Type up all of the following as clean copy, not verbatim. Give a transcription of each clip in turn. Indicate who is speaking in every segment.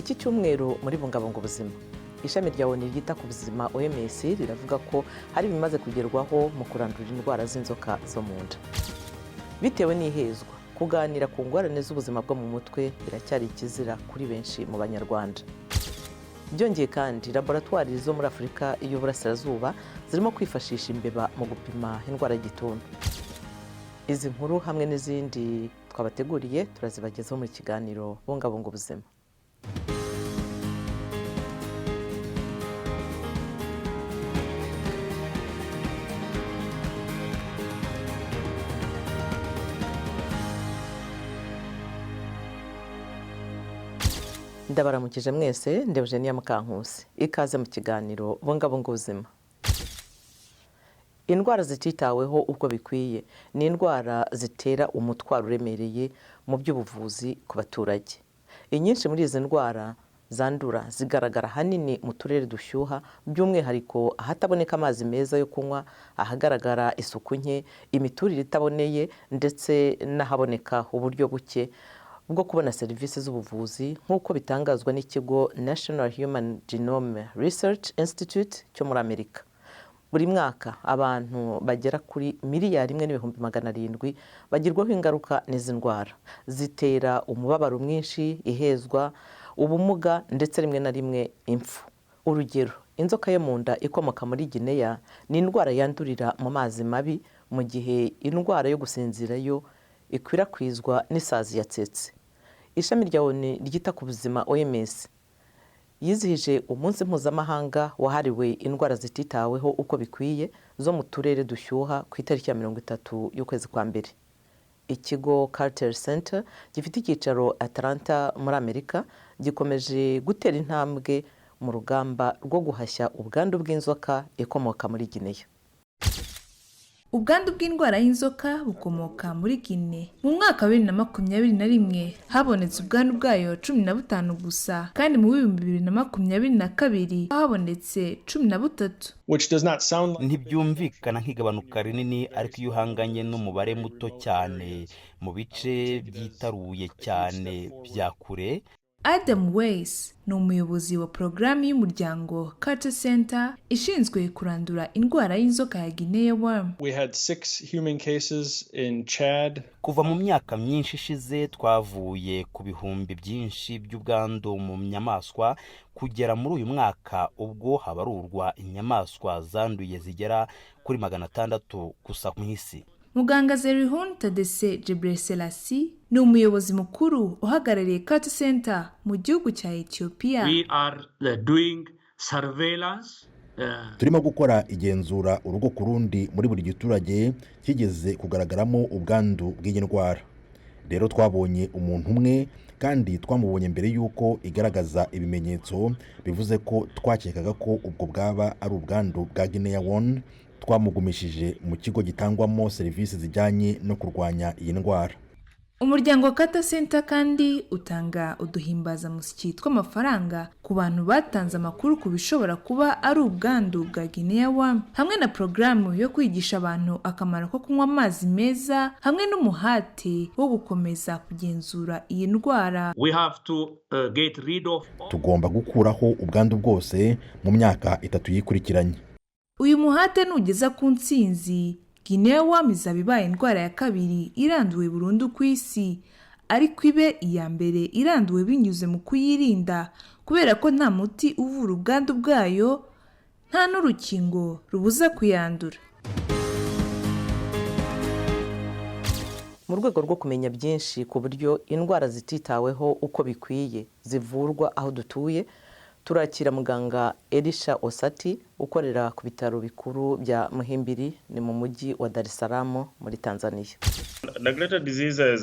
Speaker 1: Iki cyumweru muri Bungabunga Ubuzima, ishami rya ONU ryita ku buzima, OMS, riravuga ko hari ibimaze kugerwaho mu kurandura indwara z'inzoka zo mu nda. Bitewe n'ihezwa, kuganira ku ngorane z'ubuzima bwo mu mutwe biracyari ikizira kuri benshi mu Banyarwanda. Byongeye kandi, laboratwari zo muri Afurika y'Uburasirazuba zirimo kwifashisha imbeba mu gupima indwara y'igituntu. Izi nkuru hamwe n'izindi twabateguriye turazibagezaho mu kiganiro Bungabunga Ubuzima. Ndabaramukije mwese, ndi Eugenia Mukankusi. Ikaze mu kiganiro Bungabunga Ubuzima. Indwara zititaweho uko bikwiye ni indwara zitera umutwaro uremereye mu by'ubuvuzi ku baturage. Inyinshi muri izi ndwara zandura zigaragara ahanini mu turere dushyuha, by'umwihariko ahataboneka amazi meza yo kunywa, ahagaragara isuku nke, imiturire itaboneye, ndetse n'ahaboneka uburyo buke bwo kubona serivisi z'ubuvuzi, nk'uko bitangazwa n'ikigo National Human Genome Research Institute cyo muri Amerika. Buri mwaka abantu bagera kuri 1,700,000,000 bagirwaho ingaruka n'izi ndwara. Zitera umubabaro mwinshi, ihezwa, ubumuga, ndetse rimwe na rimwe impfu. Urugero, inzoka yo mu nda ikomoka muri Gineya ni indwara yandurira mu mazi mabi, mu gihe indwara yo gusinzira yo ikwirakwizwa n'isazi ya tsetse. Ishami rya ONU ryita ku buzima, OMS, yizihije umunsi mpuzamahanga wahariwe indwara zititaweho uko bikwiye zo mu turere dushyuha ku itariki ya 30 y'ukwezi kwa mbere. Ikigo Carter Center gifite icyicaro Atlanta muri Amerika gikomeje gutera intambwe mu rugamba rwo guhashya ubwandu bw'inzoka ikomoka muri Gineya.
Speaker 2: Ubwandu bw'indwara y'inzoka bukomoka muri Gine, mu mwaka wa 2021 habonetse ubwandu bwayo 15 gusa, kandi mu w'2022 habonetse 13.
Speaker 3: Which does not sound like
Speaker 4: Ntibyumvikana nk'igabanuka rinini, ariko iyo uhanganye n'umubare muto cyane mu bice byitaruye cyane bya kure.
Speaker 2: Adam Weiss ni umuyobozi wa porogaramu y'umuryango Carter Center ishinzwe kurandura indwara y'inzoka ya Guinea worm.
Speaker 3: We had six human cases in Chad.
Speaker 4: Kuva mu myaka myinshi ishize twavuye ku bihumbi byinshi by'ubwandu mu nyamaswa kugera muri uyu mwaka ubwo habarurwa inyamaswa zanduye zigera kuri 600 gusa mu isi.
Speaker 2: Muganga Zerihun Tadesse Gebreselassie ni umuyobozi mukuru uhagarariye Carter Center mu gihugu cya Ethiopia.
Speaker 5: We are doing surveillance.
Speaker 6: Turimo gukora igenzura urugo ku rundi muri buri giturage kigeze kugaragaramo ubwandu bw'iyi ndwara. Rero twabonye umuntu umwe kandi twamubonye mbere y'uko igaragaza ibimenyetso, bivuze ko twakekaga ko ubwo bwaba ari ubwandu bwa Guinea worm. Twamugumishije mu kigo gitangwamo serivisi zijyanye no kurwanya iyi ndwara.
Speaker 2: Umuryango wa Carter Center kandi utanga uduhimbazamusyi tw'amafaranga ku bantu batanze amakuru ku bishobora kuba ari ubwandu bwa Guinea worm, hamwe na porogaramu yo kwigisha abantu akamaro ko kunywa amazi meza hamwe n'umuhate wo gukomeza kugenzura iyi ndwara.
Speaker 5: We have to get rid of all
Speaker 6: Tugomba gukuraho ubwandu bwose mu myaka 3 yikurikiranye.
Speaker 2: Uyu muhate nugeza ku ntsinzi, Guinea worm izaba ibaye indwara ya kabiri iranduwe burundu ku isi, ariko ibe iya mbere iranduwe binyuze mu kuyirinda, kubera ko nta muti uvura ubwandu bwayo, nta n'urukingo rubuza kuyandura.
Speaker 1: Mu rwego rwo kumenya byinshi ku buryo indwara zititaweho uko bikwiye zivurwa aho dutuye, turakira muganga Elisha Osati ukorera ku bitaro bikuru bya Muhimbili, ni mu mujyi wa Dar es Salaam muri Tanzania.
Speaker 7: Neglected diseases,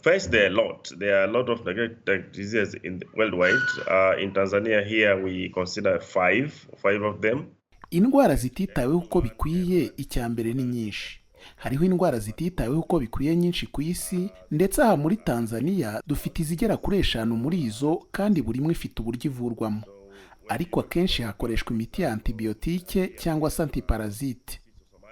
Speaker 7: first, there are a lot. There are a lot of neglected diseases in worldwide. In Tanzania here we consider five of them.
Speaker 8: Indwara zititaweho uko bikwiye, icya mbere ni nyinshi. Hariho indwara zititaweho uko bikwiye nyinshi ku isi, ndetse aha muri Tanzania dufite izigera kuri eshanu muri izo, kandi buri imwe ifite uburyo ivurwamo, ariko akenshi hakoreshwa imiti ya antibiyotike cyangwa se antiparasite.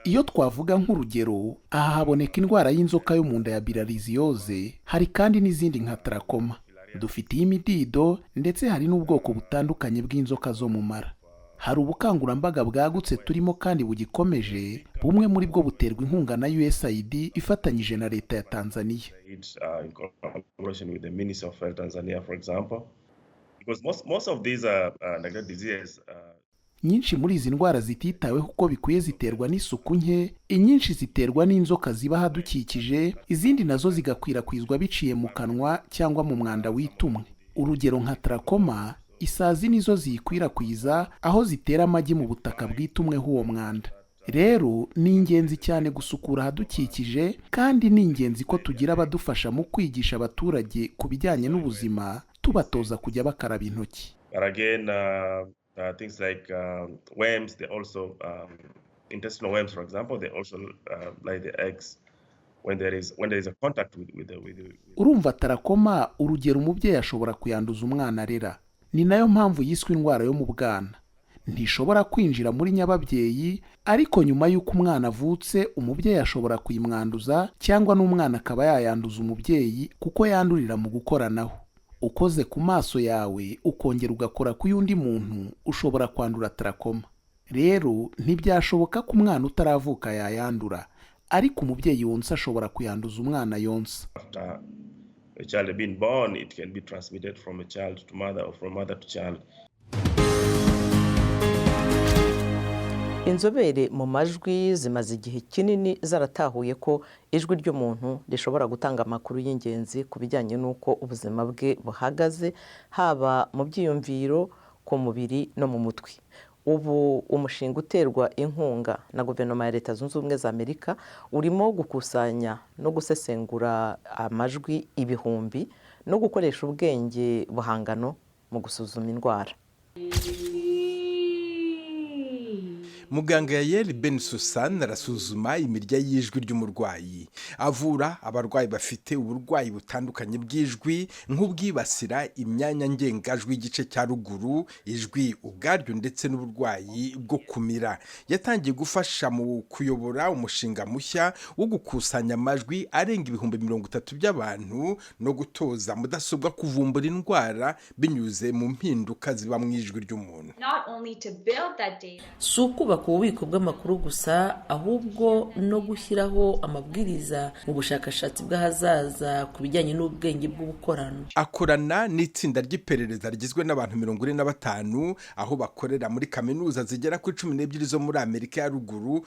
Speaker 8: Iyo twavuga nk'urugero, aha haboneka indwara y'inzoka yo mu nda ya bilharziose, hari kandi n'izindi nka tarakoma. Dufite iy'imidido, ndetse hari n'ubwoko butandukanye bw'inzoka zo mu mara. Hari ubukangurambaga bwagutse turimo kandi bugikomeje, bumwe muri bwo buterwa inkunga na USAID ifatanyije na Leta ya Tanzania.
Speaker 7: In collaboration with the Ministry of Health Tanzania, for example, because most of these are neglected diseases.
Speaker 8: Nyinshi muri izi ndwara zititaweho uko bikwiye ziterwa n'isuku nke. Inyinshi ziterwa n'inzoka ziba ahadukikije, izindi nazo zigakwirakwizwa biciye mu kanwa cyangwa mu mwanda witumwe. Urugero nka tarakoma, isazi nizo ziyikwirakwiza aho zitera amagi mu butaka bwitumweho uwo mwanda. Rero ni ingenzi cyane gusukura ahadukikije, kandi ni ingenzi ko tugira abadufasha mu kwigisha abaturage ku bijyanye n'ubuzima, tubatoza kujya bakaraba intoki.
Speaker 7: But again, things like worms, they also, intestinal worms, for example, they also lay the eggs when there is a contact with the, with the, with
Speaker 8: Urumva tarakoma, urugero, umubyeyi ashobora kuyanduza umwana arera. Ni nayo mpamvu yiswe indwara yo mu bwana. Ntishobora kwinjira muri nyababyeyi, ariko nyuma y'uko umwana avutse umubyeyi ashobora kuyimwanduza, cyangwa n'umwana akaba yayanduza umubyeyi, kuko yandurira mu gukoranaho. Ukoze ku maso yawe ukongera ugakora ku y'undi muntu, ushobora kwandura tarakoma. Rero ntibyashoboka ko umwana utaravuka yayandura, ariko umubyeyi wonsa ashobora kuyanduza umwana yonsa.
Speaker 7: After a child being born, it can be transmitted from a child to mother or from mother to child.
Speaker 1: Inzobere mu majwi zimaze igihe kinini zaratahuye ko ijwi ry'umuntu rishobora gutanga amakuru y'ingenzi ku bijyanye n'uko ubuzima bwe buhagaze, haba mu byiyumviro, ku mubiri no mu mutwe. Ubu umushinga uterwa inkunga na guverinoma ya Leta Zunze Ubumwe za Amerika urimo gukusanya no gusesengura amajwi ibihumbi no gukoresha ubwenge buhangano mu gusuzuma indwara.
Speaker 9: Muganga Yayeli Ben Susan arasuzuma imirya y'ijwi ry'umurwayi. Avura abarwayi bafite uburwayi butandukanye bw'ijwi, nk'ubwibasira imyanya ngengajwi y'igice cya ruguru, ijwi ubwaryo, ndetse n'uburwayi bwo kumira. Yatangiye gufasha mu kuyobora umushinga mushya wo gukusanya amajwi arenga 30,000 by'abantu no gutoza mudasobwa kuvumbura indwara binyuze mu mpinduka ziba mu ijwi ry'umuntu.
Speaker 10: Si ukubaka ububiko bw'amakuru gusa, ahubwo no gushyiraho amabwiriza mu bushakashatsi bw'ahazaza ku bijyanye n'ubwenge bw'ubukorano.
Speaker 9: Akorana n'itsinda ry'iperereza rigizwe n'abantu 45, aho bakorera muri kaminuza zigera kuri 12 zo muri Amerika ya Ruguru.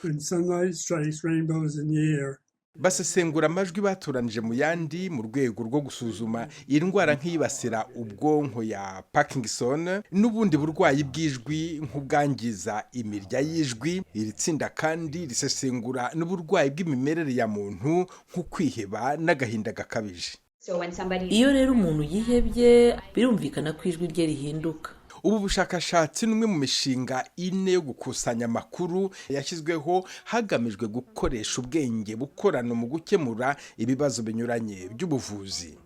Speaker 9: Basesengura amajwi batoranije mu yandi mu rwego rwo gusuzuma indwara nk'iyibasira ubwonko ya Parkinson n'ubundi burwayi bw'ijwi nk'ubwangiza imirya y'ijwi. Iri tsinda kandi risesengura n'uburwayi bw'imimerere ya muntu nko kwiheba n'agahinda gakabije.
Speaker 10: Iyo rero umuntu yihebye, birumvikana ko ijwi rye rihinduka.
Speaker 9: Ubu bushakashatsi ni umwe mu mishinga ine yo gukusanya amakuru yashyizweho hagamijwe gukoresha ubwenge bukorano mu gukemura ibibazo binyuranye by'ubuvuzi.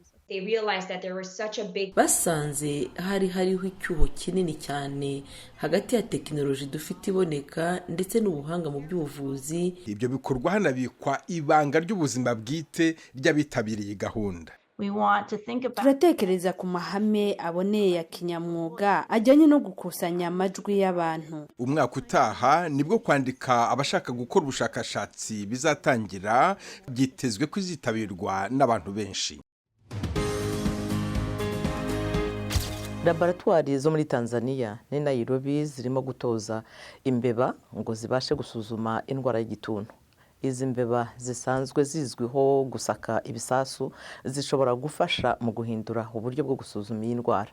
Speaker 10: Basanze hari hariho icyuho kinini cyane hagati ya tekinoloji dufite iboneka ndetse n'ubuhanga mu by'ubuvuzi.
Speaker 9: Ibyo bikorwa hanabikwa ibanga ry'ubuzima bwite ry'abitabiriye gahunda.
Speaker 11: Turatekereza ku mahame aboneye ya kinyamwuga ajyanye no gukusanya amajwi y'abantu.
Speaker 9: Umwaka utaha nibwo kwandika abashaka gukora ubushakashatsi bizatangira, byitezwe ko izitabirwa n'abantu benshi.
Speaker 1: Laboratwari zo muri Tanzania ni Nairobi zirimo gutoza imbeba ngo zibashe gusuzuma indwara y'igituntu. Izi mbeba zisanzwe zizwiho gusaka ibisasu zishobora gufasha mu guhindura uburyo bwo gusuzuma iyi ndwara.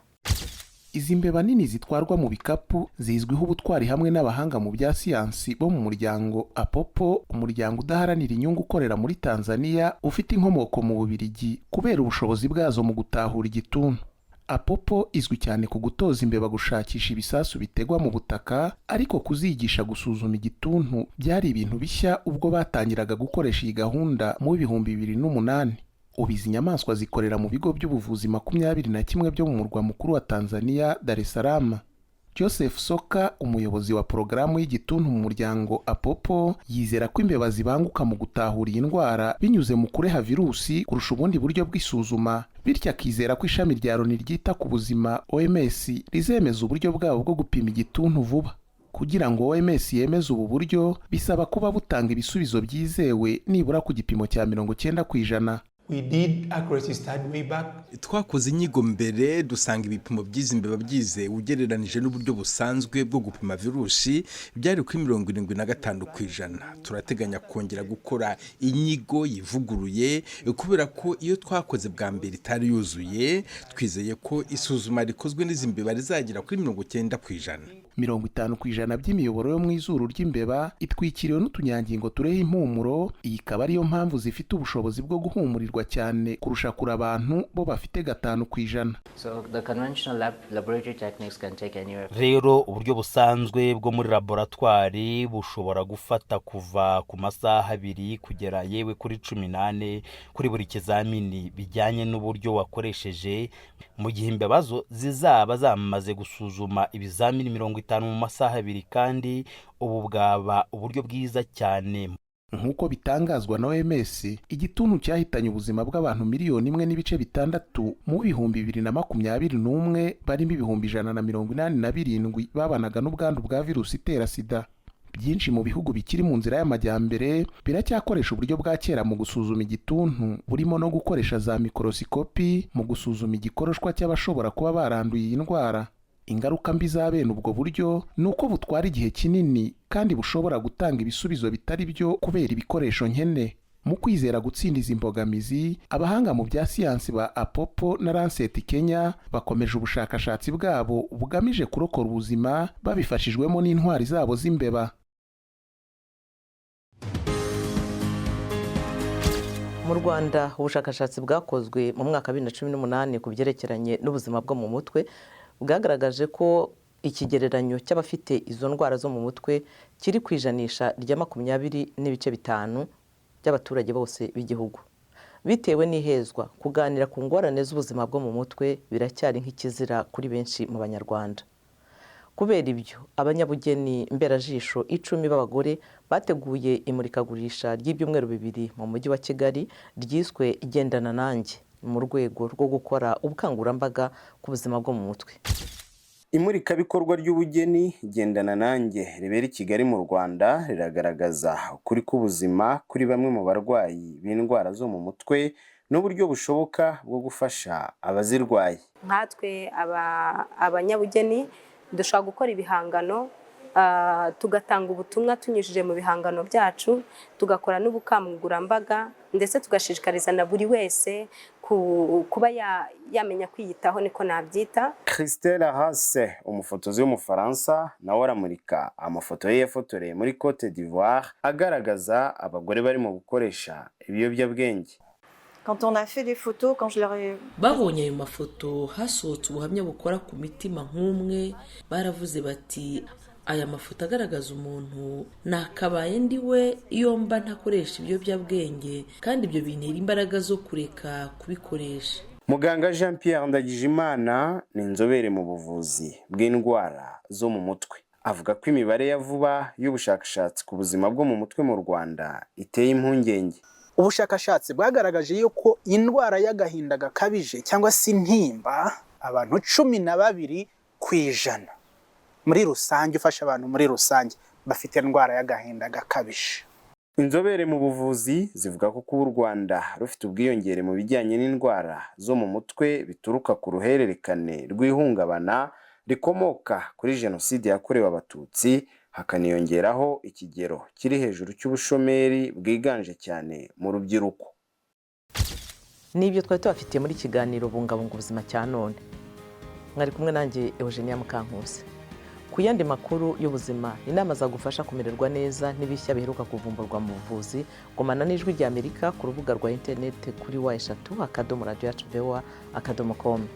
Speaker 8: Izi mbeba nini zitwarwa mu bikapu zizwiho ubutwari hamwe n'abahanga mu bya siyansi bo mu muryango Apopo, umuryango udaharanira inyungu ukorera muri Tanzania ufite inkomoko mu Bubiligi, kubera ubushobozi bwazo mu gutahura igituntu. Apopo izwi cyane ku gutoza imbeba gushakisha ibisasu bitegwa mu butaka, ariko kuzigisha gusuzuma igituntu byari ibintu bishya ubwo batangiraga gukoresha iyi gahunda mu 2008. Ubu izi nyamaswa zikorera mu bigo by'ubuvuzi 21 byo mu murwa mukuru wa Tanzania, Dar es Salaam. Joseph Soka, umuyobozi wa porogaramu y'igituntu mu muryango APOPO, yizera ko imbeba zibanguka mu gutahura iyi ndwara binyuze mu kureha virusi kurusha ubundi buryo bw'isuzuma, bityo akizera ko ishami rya Loni ryita ku buzima, OMS, rizemeza uburyo bwabo bwo gupima igituntu vuba. Kugira ngo OMS yemeze ubu buryo, bisaba kuba butanga ibisubizo byizewe nibura ku gipimo cya 90%.
Speaker 9: Twakoze inyigo mbere, dusanga ibipimo by'izi mbeba byizewe ugereranije n'uburyo busanzwe bwo gupima virusi, byari kuri 75%. Turateganya kongera gukora inyigo yivuguruye kubera ko iyo twakoze bwa mbere itari yuzuye. Twizeye ko isuzuma rikozwe n'izi mbeba rizagera kuri 90%.
Speaker 8: 50% by'imiyoboro yo mu izuru ry'imbeba itwikiriwe n'utunyangingo tureha impumuro. Iyi ikaba ariyo mpamvu zifite ubushobozi bwo guhumurirwa cyane kurusha kure abantu bo bafite 5%.
Speaker 4: Rero uburyo busanzwe bwo muri laboratwari bushobora gufata kuva ku masaha 2 kugera yewe kuri 14 kuri buri kizamini, bijyanye n'uburyo wakoresheje, mu gihe imbeba zo zizaba zamaze gusuzuma ibizamini 50 mu masaha 2, kandi ubu bwaba uburyo bwiza cyane.
Speaker 8: Nk'uko bitangazwa na OMS, igituntu cyahitanye ubuzima bw'abantu 1.6 miliyoni mu 2021, barimo 187,000 babanaga n'ubwandu bwa virusi itera SIDA. Byinshi mu bihugu bikiri mu nzira y'amajyambere biracyakoresha uburyo bwa kera mu gusuzuma igituntu, burimo no gukoresha za mikorosikopi mu gusuzuma igikoroshwa cy'abashobora kuba baranduye iyi ndwara. Ingaruka mbi za bene ubwo buryo ni uko butwara igihe kinini kandi bushobora gutanga ibisubizo bitari byo kubera ibikoresho nkene. Mu kwizera gutsinda izi mbogamizi, abahanga mu bya siyansi ba APOPO na Lancet Kenya bakomeje ubushakashatsi bwabo bugamije kurokora ubuzima, babifashijwemo n'intwari zabo z'imbeba.
Speaker 1: Mu Rwanda, ubushakashatsi bwakozwe mu mwaka wa 2018 ku byerekeranye n'ubuzima bwo mu mutwe bwagaragaje ko ikigereranyo cy'abafite izo ndwara zo mu mutwe kiri ku ijanisha rya 20.5 by'abaturage bose b'igihugu. Bitewe n'ihezwa, kuganira ku ngorane z'ubuzima bwo mu mutwe biracyari nk'ikizira kuri benshi mu Banyarwanda. Kubera ibyo, abanyabugeni mberajisho 10 b'abagore bateguye imurikagurisha ry'ibyumweru 2 mu mujyi wa Kigali ryiswe "Igendana Nanjye", mu rwego rwo gukora ubukangurambaga ku buzima bwo mu mutwe.
Speaker 12: Imurikabikorwa ry'ubugeni "Gendana Nanjye" ribera i Kigali mu Rwanda riragaragaza ukuri k'ubuzima kuri bamwe mu barwayi b'indwara zo mu mutwe n'uburyo bushoboka bwo gufasha abazirwaye.
Speaker 13: Nkatwe abanyabugeni dushobora gukora ibihangano, tugatanga ubutumwa tunyujije mu bihangano byacu, tugakora n'ubukangurambaga, ndetse tugashishikariza na buri wese kuba yamenya kwiyitaho, niko nabyita.
Speaker 12: Christelle Hasse, umufotozi w'Umufaransa, nawe aramurika amafoto ye yafotoreye muri Cote d'Ivoire agaragaza abagore barimo gukoresha ibiyobyabwenge.
Speaker 10: Babonye ayo mafoto, hasohotse ubuhamya bukora ku mitima nk'umwe. Baravuze bati: "Aya mafoto agaragaza umuntu nakabaye ndi we iyo mba ntakoresha ibiyobyabwenge, kandi ibyo bintera imbaraga zo kureka kubikoresha."
Speaker 12: Muganga Jean Pierre Ndagijimana ni inzobere mu buvuzi bw'indwara zo mu mutwe. Avuga ko imibare ya vuba y'ubushakashatsi ku buzima bwo mu mutwe mu Rwanda iteye impungenge.
Speaker 14: Ubushakashatsi bwagaragaje yuko indwara y'agahinda gakabije cyangwa se intimba, abantu 12% muri rusange, ufasha abantu muri rusange, bafite indwara y'agahinda gakabije.
Speaker 12: Inzobere mu buvuzi zivuga ko kuba u Rwanda rufite ubwiyongere mu bijyanye n'indwara zo mu mutwe bituruka ku ruhererekane rw'ihungabana rikomoka kuri Jenoside yakorewe Abatutsi, hakaniyongeraho ikigero kiri hejuru cy'ubushomeri bwiganje cyane mu rubyiruko.
Speaker 1: N'ibyo twari tubafitiye muri kiganiro Bungabunga Ubuzima cya none. Mwari kumwe nanjye, Eugenia Mukankusi. Ku yandi makuru y'ubuzima, inama zagufasha kumererwa neza n'ibishya biheruka kuvumburwa mu buvuzi, gumana n'Ijwi rya Amerika ku rubuga rwa interineti kuri www.radioyacuvoa.com.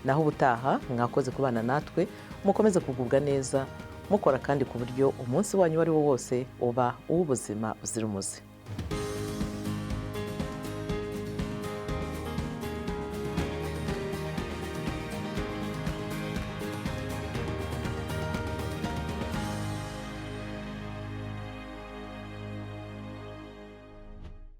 Speaker 1: Naho ubutaha, mwakoze kubana natwe. Mukomeze kugubwa neza, mukora kandi ku buryo umunsi wanyu uwo ari wo wose uba uw'ubuzima buzira umuze.